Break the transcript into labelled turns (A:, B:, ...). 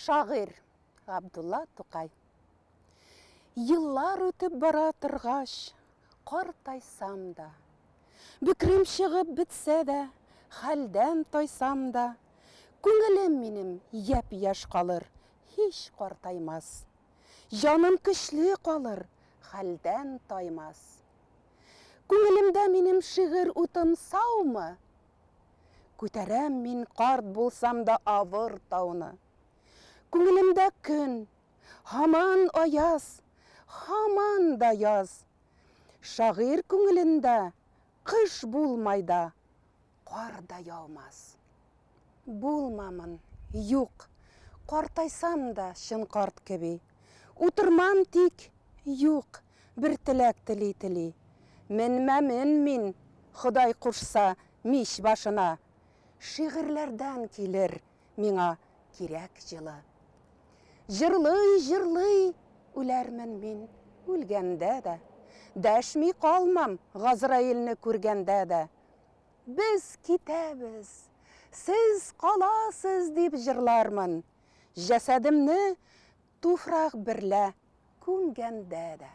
A: Шагыйрь Габдулла Тукай. Еллар үтеп бара торгач, картайсам да, Бөкрем чыгып бетсә дә, хәлдән тайсам да, Күңелем минем япь-яшь калыр, һич картаймас. Җаным көчле калыр, хәлдән таймас. Күңелемдә минем шигырь утым саумы? Күтәрәм мин карт булсам да авыр тауны. Күңелемдә көн, һаман аяз, һаман да яз. Шагыйрь күңелендә кыш булмай да, кар да яумас. Булмамын, юк, картайсам да чын карт кеби. Утырмам тик, юк, бер теләк тели-тели. Менмәмен мин, Ходай кушса, мич башына. Шигырьләрдән килер миңа кирәк җылы. Җырлый-җырлый үләрмен мин үлгәндә дә. Дәшми калмам Газраилне күргәндә дә. Без китәбез, сез каласыз дип җырлармын. Җәсәдемне туфрак берлә күмгәндә дә.